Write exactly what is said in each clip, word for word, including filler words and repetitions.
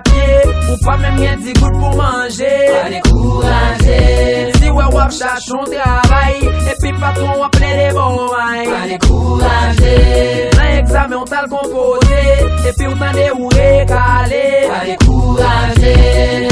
pye, ou pa menm gen di goud pou manje. Pa dekouraje. Si w wè w ap chache yon travay, epi patwon w ap plede ba w may. Pa dekouraje. Nan egzamen w t al konpoze, epi w tande ou rekale. Pa dekouraje.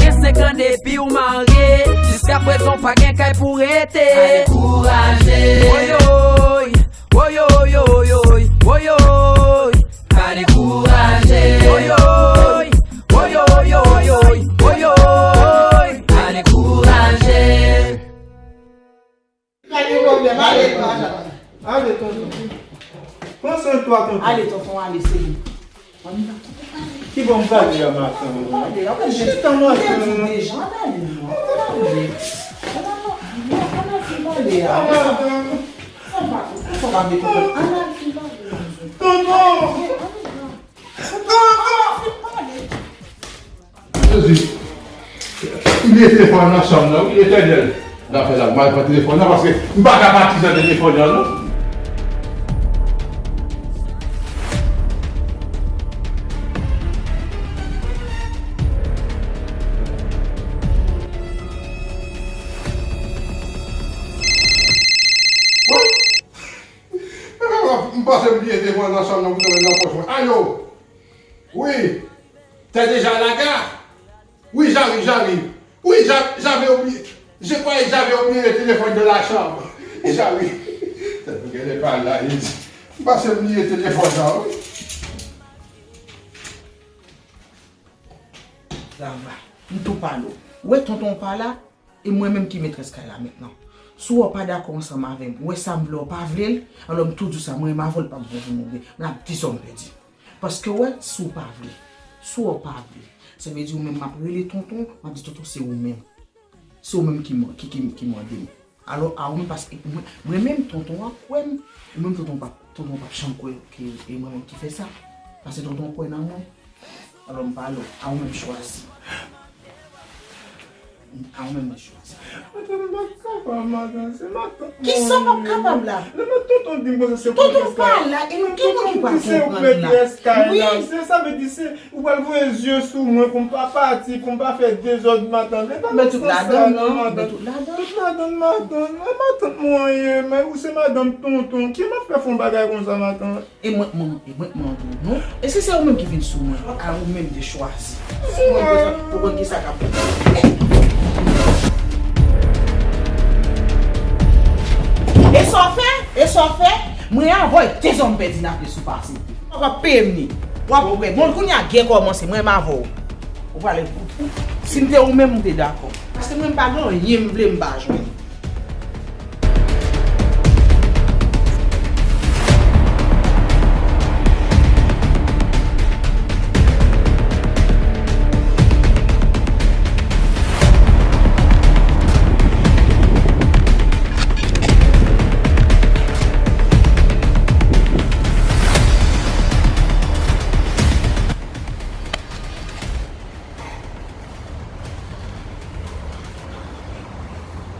Gen senk an depi w marye, jiskaprezan w pa gen kay pou rete. Pa dekouraje. Woyoy, woyoy, woyoy, woyoy. Pa dekouraje. Woyoy, woyoy, woyoy, woyoy. Pa dekouraje. Pa gen pwoblèm, ale. Ale, tonton. Pran swen twa, tonton. Ale, tonton, ale, se li. Ki bò m prale a maten an? Ale, ale, chita maten an. Deja, ale, non. Ale. Ann al fin pale a. Sa va, sa va, tonton. Ann al fin pale. Tonton! Tonton! Jezi, li gen telefòn nan chanm nan, wi, Letènèl. N ap fè la, m al pran telefòn nan, paske m pa ka patizan telefòn nan, non. Woy! M panse m bliye telefòn nan chanm nan, m tonbe nan pòch mwen. Alo! Wi! T'es déjà à la gare? Oui, j'arrive, j'arrive. Oui, j'a- j'avais oublié. Je croyais que j'avais oublié le téléphone dans la chambre. J'arrive. Tèt mwen genlè pa la, li di. M panse m bliye telefòn nan, wi. Travay. M tou pale w. Ou wè tonton w pa la, e mwen menm ki metrès kay la mentnan. Si w wè w pa dakò ansanm avè m, ou wè sa m vle w pa vle l, alò m tou di w sa, mwen menm avè w l p ap bon pou nou de. M ap dezòm pèdi. Paske w wè, si w pa vle, si w wè w pa vle, sa vle di ou menm m ap rele tonton, m ap di tonton se ou menm. Se ou menm ki, ki, ki, ki mande m. Alò, a ou menm, paske mwen, mwen menm, tonton an kwè m. Ou menm, tonton p ap, tonton p ap janm kwè ke e mwen menm ki fè sa. Paske tonton kwè nan mwen. Alò, m pale w, a ou menm chwazi. A ou menm chwazi. Matant, m pa kapab, matant. Se matant mwen ye. Kisa w p ap kapab la? Lè matant tonton di m konsa se... Tonton pa la, e nou ki moun ki pa konprann la? Wi. Se sa vle di se Ou pral voye zye sou mwen pou m pa pati, pou m pa fè dezòd, matant. E pa nan sans sa non, matant. Tout ladann, matant. Mwen matant mwen ye, men ou se madanm tonton. Ki m ap fè fè yon bagay konsa, matant? E mwen, mwen, e mwen k mande w non. E si se ou menm ki vin sou mwen, a ou menm de chwazi. Si mwen bezwen, ou konn kisa k ap... E sa w fè? E sa w fè? Mwen avè w, dezòm pèdi n ap ye sou pase. W ap peye m li. W ap wè. Bon, kounye a gè kòmanse, mwen menm avè w. Ou pale. Si m te ou menm, m te dakò. Paske mwen m pa gen anyen m vle m pa jwenn.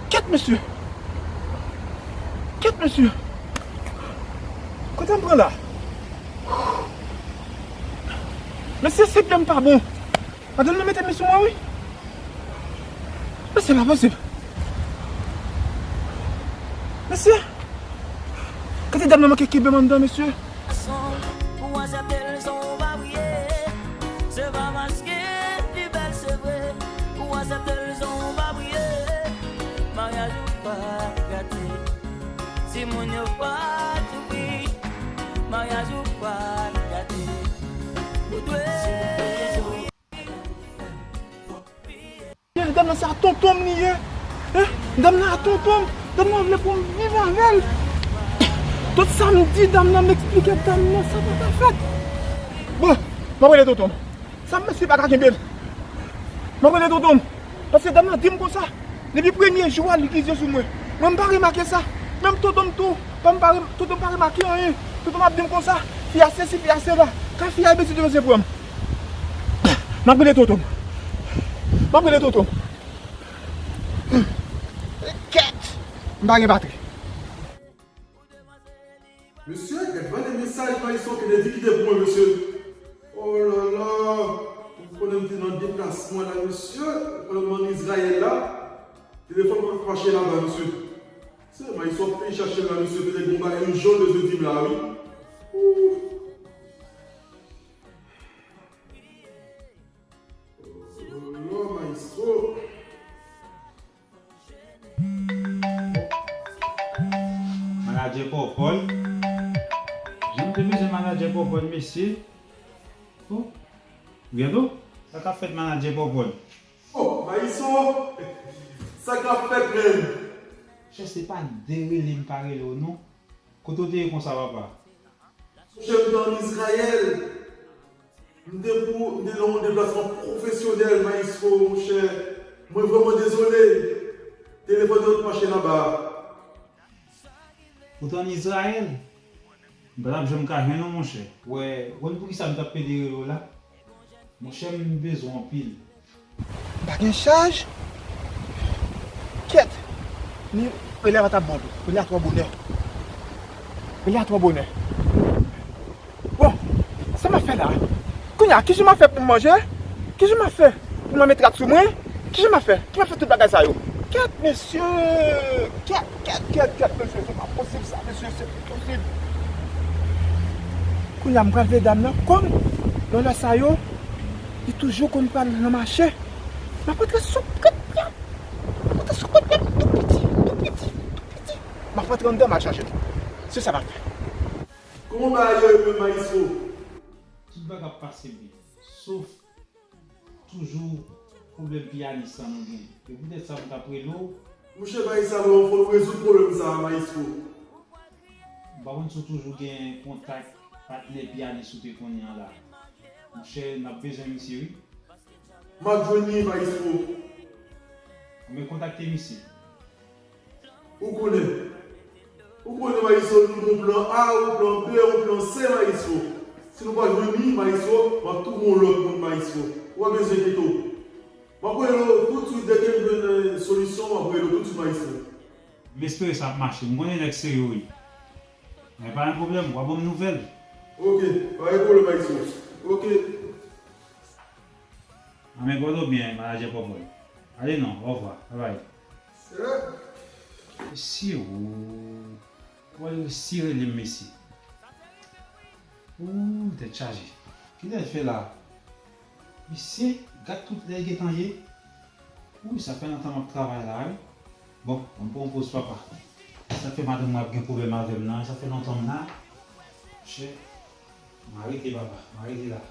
Kèt, mesye! Kèt, mesye! Kote m pran la? Mesye, se dlo m pa bon. Madanm nan mete men sou mwen, wi. Mesye, pa posib. Mesye, kote dam nan manke kenbe m anndan, mesye? Pou aksepte lezon ou pa priye. Se pa paske li bèl, se vre. Pou aksepte lezon ou pa priye. Maryaj ou pa gate. Timoun yo pa soufri. Maryaj ou pa gate. Ou dwe... Dam nan se a tonton m li ye. Hein? Dam nan a tonton m. Dam nan vle pou m viv avè l. Tout sa m di dam nan, m eksplike dam nan, sa pa ka fèt. Bon, m ap rele tonton m. Sa m mesye pa ka kenbe l. M ap rele tonton m. Paske dam nan di m konsa. Depi premye jou a, li gen zye sou mwen. Mwen, m pa remake sa. Menm tonton m tou, pa m pa rem-, tonton m pa remake anyen. Tonton m ap di m konsa, fi a sesi, fi a sela. Ka fi a bezwen, te bezwen pran m. M ap rele tonton m. M ap rele tonton m. Kèt! M pa gen batri. Mesye, gen bande mesaj Marisol Kennedy kite pou mwen, mesye. Oh la la! Pandan m te nan deplasman la, mesye, pandan m ann Izrayèl la, telefòn mwen mache laba, mesye. Se Maestro ap peye chache m la, mesye, petèt gon bagay ijan l bezwen di m la, wi. Ouf. Oh, Maestro. Manadjè Pòpòl. Jan m te bezwen manadjè Pòpòl, mesye. Oh. Ricardo, sa k ap fèt manadjè Pòpòl? Oh, Maestro! Sa k ap fèt, menm? Chè, se pa de rele m pa rele w, non. Kote w te ye konsa, papa? Monchè, m te ann Izrayèl. M te pou, m te nan yon deplasman pwofesyonèl, Maestro, monchè. Mwen vrèman dezole. Telefòn nan t mache laba. Ou t ann Izrayèl? M pa t ap janm ka jwenn ou, monchè. Wè, ou konn poukisa m t ap pede rele w la? Monchè, m bezwen w anpil. M pa gen chaj. Kèt. Ni, rele a pa t ap bon tou. Rele a twò bonè. Rele a twò bonè. Bon, sa m ap fè la? Kounye a, kijan m ap fè pou m manje? Kijan m ap fè pou mwen met rad sou mwen? Kijan m ap fè? Kijan m ap fè tout bagay sa yo? Kèt, mesye! Kèt, kèt, kèt, kèt, mesye! Se pa posib sa, mesye! Se pa posib! Kounye a, m pral veye dam nan, kòm nan lè sa yo, li toujou konn pral nan mache. M ap rantre sou kòt pye. M ap rantre sou kòt pye, tou piti, tou piti, tou piti. M ap rantre anndan, m al chache l. Se sa m ap fè. Kòman bagay yo ye menm, Maestro? Tout bagay ap pase byen, sof toujou pwoblèm pyanis sa nou gen. E poutèt sa m t ap rele w. Monchè, bagay sa vrèman fò nou rezoud pwoblèm sa, Maestro. M pa konn si w toujou gen kontak patnè pyanis ou te konnen an la. Monchè, n ap bezwen misye, wi. M ap jwenn li, Maestro. Anben, kontakte misye. Ou konnen. Ou konnen, Maestro, nou gon plan A, yon plan B, yon plan C, Maestro. Si nou pa jwenn li, Maestro, m ap twouve yon lòt moun, Maestro. Ou pa bezwen enkyete w. M ap rele w toutswit, dèke m jwenn, eh, solisyon, m ap rele w toutswit, Maestro. M espere sa ap mache. M konnen nèg serye w ye. Men pa gen pwoblèm, w a ban m nouvèl. Ok, pa gen pwoblèm, Maestro. Ok. Anben, gade w byen, manadjè Pòpòl. Ale non, ovwa, babay. Mesye, o. Wè, yo si rele m, mesye. Ooh, tèt chaje. Kilè l fè la? Mesye, gad tout lè l gentan ye. Ooh, sa fè lontan m ap travay la, wi. Bon, ban m pran yon poz, papa. Sa fè madanm mwen ap gen pwoblèm avè m nan, sa fè lontan m la. Monchè, m arete, papa, m arete la.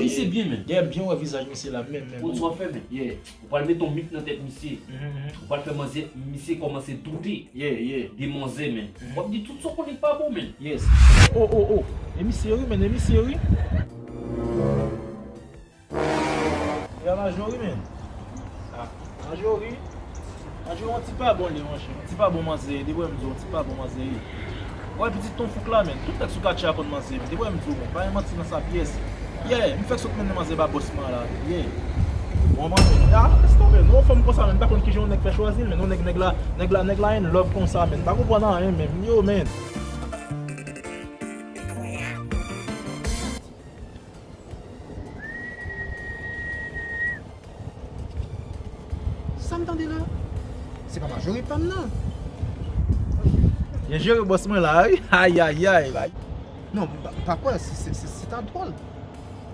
Misye byen, men. Yeah, m byen wè vizaj misye la, menm, menm. Ou konn sa w ap fè, men? Yeah. Ou pral mete yon mit nan tèt misye. Mhm, mhm. Ou pral fè manzè, misye kòmanse doute Yeah, yeah. de manzè, men. Mhm. W ap di tout sa w konnen k pa bon, men. Yes. Oh, oh, oh. E misye wi, men, e misye wi. Ya Majori, men. Ah, Majori. Majori, yon ti pa bon li, monchè. Yon ti pa bon manzè, depi wè m di w, yon ti pa bon manzè ye. Wè pitit ton fouk la, men. Tout nèg sou katye a konn manzè, men. Depi wè m di w, men. Pa gen manti nan sa pyès. Yeah, m fèk sot mennen manzè ba bòs mwen la. Yeah. Bon, manzè. Ah, lès tonbe. Non, fanm konsa, men. M pa konn kijan yon nèg fè chwazi l, men. Non, nèg, nèg la, nèg la, nèg la in love konsa, men. M pa konprann anyen, men. Yo, men. Sa m tande la? Se pa Majori pa m nan. Byen jere bòs mwen la, wi. Ayayay. Non, m pa, m pa kwè, se, se, se, se ta dwòl.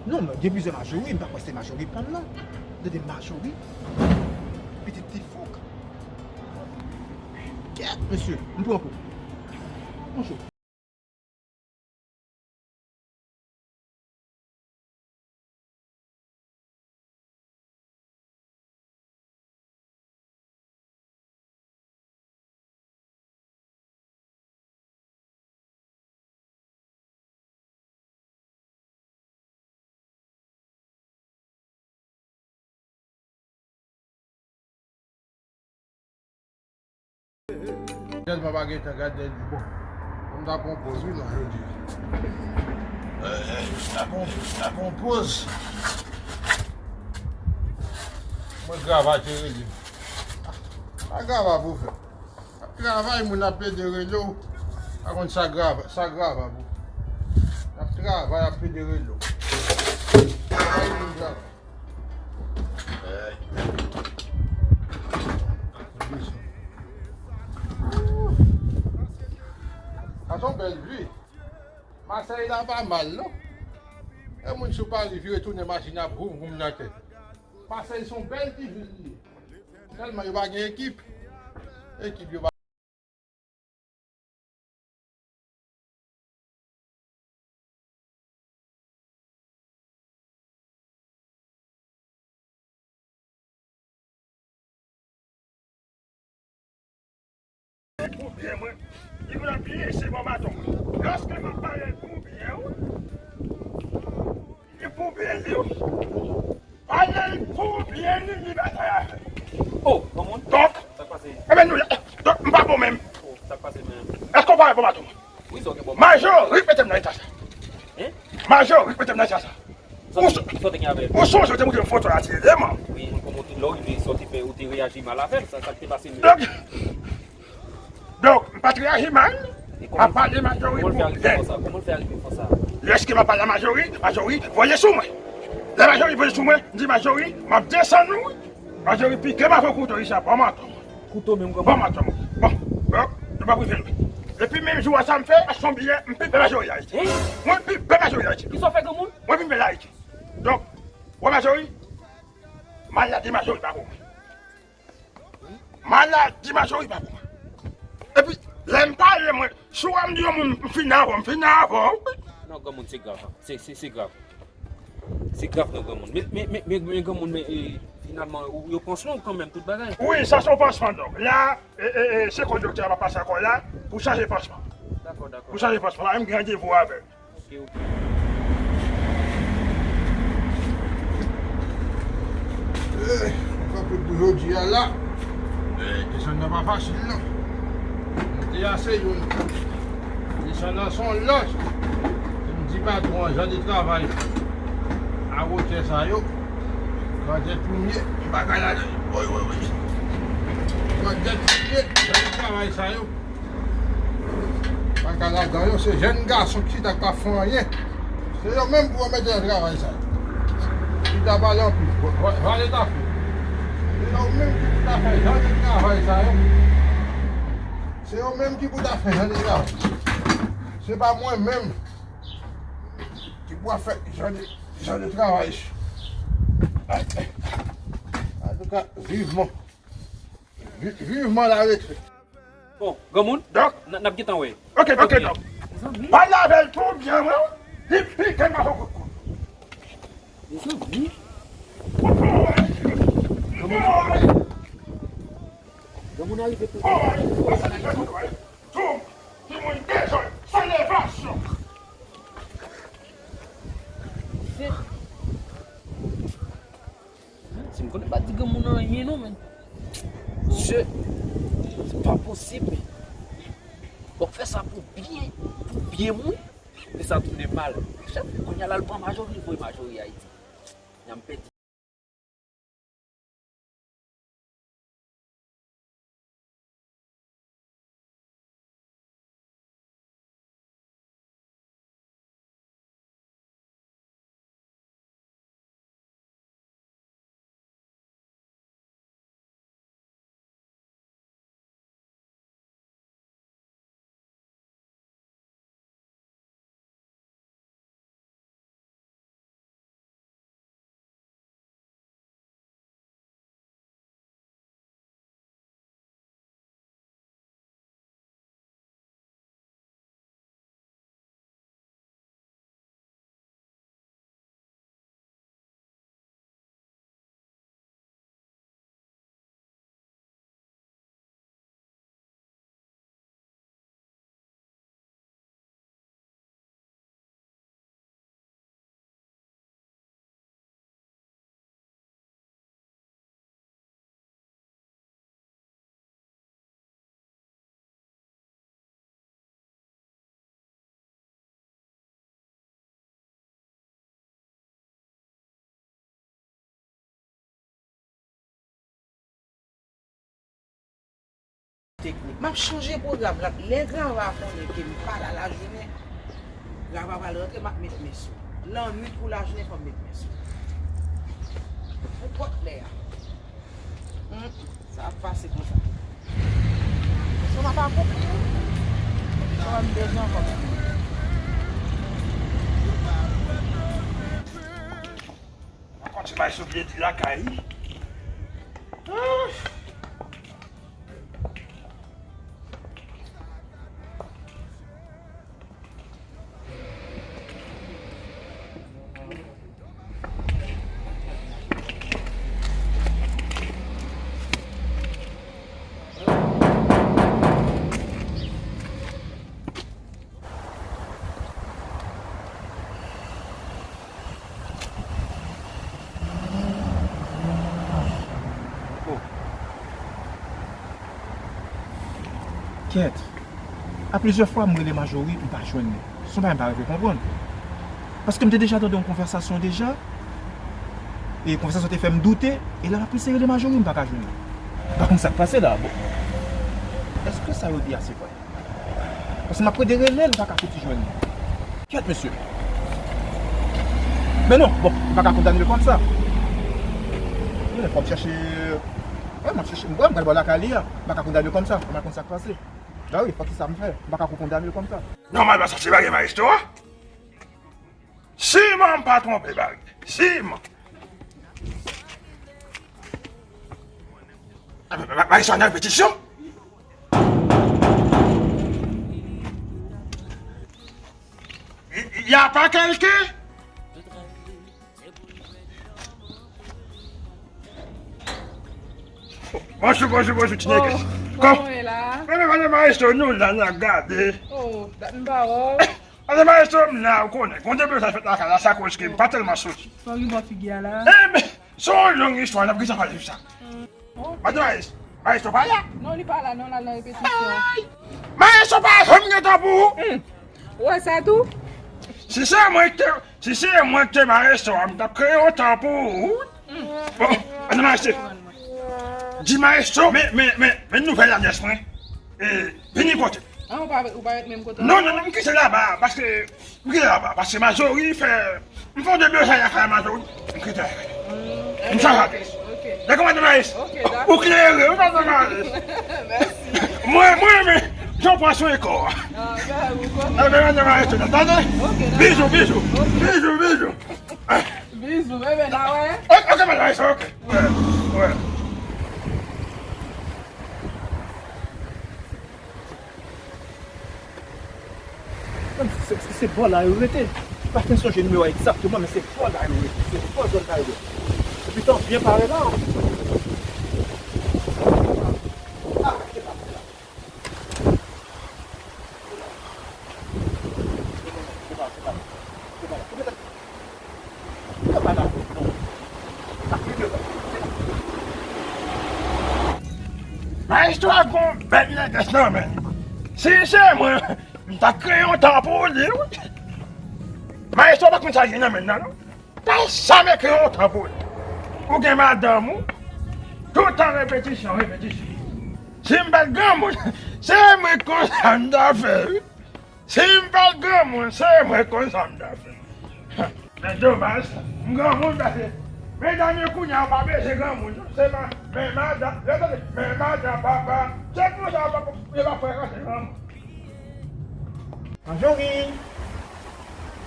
Non, men gen plizyè Majori, m pa kwè se Majori pa m nan. Tande Majori. Pitit ti fouk. Kèt, mesye, m pran kou. Bonjou. Tèlman pa gen tan gade li. Bon, m ta pran poz wi non jodi. Eh, ta pran, ta pran poz. Mwen travay te rele. Pa travay pou fè. Ap travay, moun ap pede rele w. Pa konn sa grav, sa grav a pou. Ap travay, ap pede rele w. Travay, moun travay. Sa se yon bèl vi. Masèy la pa mal, non. E moun sou Pari vire tounen machin ap voum voum nan tèt. Masèy se yon bèl ti vil li ye. Sèlman yo pa gen ekip. Ekip yo pa. Pou byen mwen, li konn ap byen se bò baton mwen. Lòske m ap pale pou byen, wi. Li pou byen li, wi. Ale pou byen li, li batay avè. Oh, granmoun. Donk, sa k pase? Ebyen, nou la. Donk, m pa bon menm. Oh, sa k pase menm? Èske w pa wè bò baton mwen? Wi, sa w gen bò baton. Majori mete m nan eta sa. Hein? Majori mete m nan eta sa. Ou so-, ou sonje w te montre m foto a ti eleman. Wi, m konn montre lè w rive sa w te fè, ou te reyaji mal avè l, sa, sa k te pase menm? Donk, Donk, m pa t reyaji mal. M ap pale Majori pou byen. Kòman l fè rive fè sa? Lèske m ap pale a Majori, Majori voye sou mwen. Lè Majori voye sou mwen, m di Majori, m ap desann ou wi. Majori pike m avèk kouto isi a, ban m atò mwen. Kouto menm granmoun. Ban m atò mwen. Bon, bon, nou p ap rive lwen. Epi menm jou a sa m fè, achte yon biyè, m pimpe Majori Ayiti. Hein? Mwen pimpe Majori Ayiti. Kisa w fè granmoun? Mwen pimpe l Ayiti. Donk, wè Majori, maladi Majori pa pou mwen. Maladi Majori pa pou mwen. Epi, lè m pale mwen, si w wè m di yon moun, m fini avè w, m fini avè w. Non, granmoun, se grav. Se, se, se grav. Se grav, non, granmoun. Men, men, men, men, men granmoun, men, e, finalman, ou, yo pran swen w kanmenm, tout bagay. Wi, sa se yon pansman, donk. La, e, e, e, se kòd doktè a va pase ankò la, pou chanje pansman. Dakò, dakò. Pou chanje pansman. La, m gen randevou avè l. Ok, ok. Eh, nou kanpe pou jodi a la. Eh, desann nan pa fasil, non. Monte a se youn. Desann nan se yon lòt. Si m di patwon an, jan de travay a wotè sa yo, grandèt premye, m pa ka ladan yo. Woy, woy, woy. Grandèt premye, jan de travay sa yo. Pa ka ladan yo, se jèn gason ki chita k pa fè anyen. Se yo menm pou yo mete nan travay sa. Chita pale anpil. Va-, va-, vale ta fè. Se yo menm ki pou ta fè jan de travay sa yo. Se yo menm ki pou ta fè jan de travay. Se pa mwen menm ki pou ap fè jan de, jan de travay. Antouka, vivman. Vi-, vivman la retrèt. Bon, granmoun, donk, n, n ap gentan wè. Ok, ok, donk. Zanmi. Pale avè l tou byen, wi. Li pike m avè kout kou. Mezanmi. Granmoun, granmoun arive pou... Tou timoun dezòd, se levasyon. Shit. Si m konnen pa di granmoun anyen non, men. Mesye, se pa posib, men. W ap fè sa pou byen, pou byen mwen. Men sa tounen mal. Chèf, kounye a la, l pran Majori, l voye Majori Ayiti. Kounye a m pèdi. Teknik. M ap chanje pwogram la. Lè Grava konnen ke m pa la lajounen, Grava pral rantre, m ap met men sou. Lannwit kou lajounen, fò m met men sou. Nenpòt lè a. Hmm, sa ap pase konsa. Sa pa konpli, wi. Sa va m bezwen ankò. Ankò ti bay sou pye di lakay. Ah. Oh. Kèt. A plizyè fwa, m rele Majori, m pa jwenn li. Se yon bagay m pa rive konprann. Paske m te deja tande yon konvèsasyon deja. E konvèsasyon te fè m doute. E la, m ap eseye rele Majori, m pa ka jwenn li. M pa konn sa k pase la. Bon. Èske sa yo di a se vre? Paske m ap rele, rele l, m pa ka fouti jwenn li. Kèt, mesye. Men non, bon, m pa ka kondane l kòmsa. Men fò m chèche, wè, m ap chèche, m wè, m pral bò lakay li a. M pa ka kondane l kòmsa, fò m al konn sa k pase. Ben wi, fò ki sa m fè. M pa ka kondane l kòmsa. Nòmalman, sa se bagay maestro a. Siman m pa twonpe, bagay. Siman. Bagay sa nan repetisyon. Y a pas quelqu'un? Bonjou, bonjou, bonjou, ti nèg. Oh, kòman w ye la? Mwen, mwen, mwen, maestro, nou la, n ap gade. Oh, dat m pa wè w. Pase maestro m la, ou konnen. Gon de bezwen fèt lakay la, sa koz ke m pa tèlman soti. Fò w ri bò figi a la. Enben, se yon long istwa, n ap gentan pale sou sa. Madan maestro, maestro pa la? Non, li pa la, non, l al nan repetisyon. Ay! Maestro pa janm gen tan pou ou. Hmm. Ou wè sa tou? Si se mwen ki te, si se mwen ki te maestro a, m t ap kreye yon tan pou ou. Bon, ann mache. Di maestro, men, men, men, men nouvèl adrès mwen. E, vini kote m. Ah, ou pa, ou pa ret menm kote w? Non, non, non, m kite laba, paske, m kite laba, paske Majori fè, m fè yon deblozay afè Majori, m kite. M sa fè. Ok. Dakò, madan maestro? Ok, dakò. Ou klere, wi, madan maestro. Mèsi. Mwen, mwen, men, jan pwason e kò. Ah, ben, ou konnen. Ah, ben, madan maestro, tande? Ok, dakò. Bizou, bizou. Ok. Bizou, bizou. Bizou, bebe, n a wè. Ok, ok, madan maestro, ok. Wè, wè. Se, se, se bò la yo rete. Pa fin sonje nimewo a egzakteman, men se bò la yo ye. Se bò zòn la yo ye. Epi tan byen pare la. Ah, se pa la. Maestro a gon bèl nègès nan men. Si se mwen, m ta kreye yon tan pou li, wi. Maestro pa konn sa gen nan men nan, non. Pa janm ekri yon tan pou li. Ou gen madanm ou, tout tan repetisyon, repetisyon. Si m bat granmoun, se mwen konn sa m ta fè, wi. Si m bat granmoun, se mwen konn sa m ta fè. Men domaj, m granmoun pase. Medam yo kounye a, yo pa bezwen granmoun, non. Se ma, men madan, yo tande, men madan, papa. Se pou sa, yo pa, yo pa frekante granmoun. Manjori.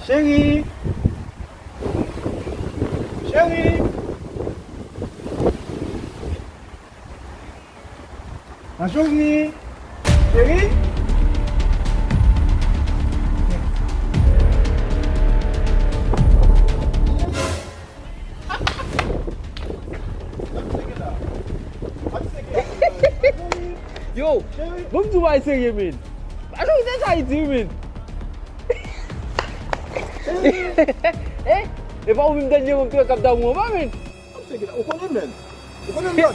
Cheri. Cheri. Manjori. Cheri. Yo, bon, m di w bay serye, men. Pa jwe w deja Ayiti, men. Eh, e pa ou menm dènye moun ki t ap damou anba, men. Ou konnen, men. Ou konnen, men.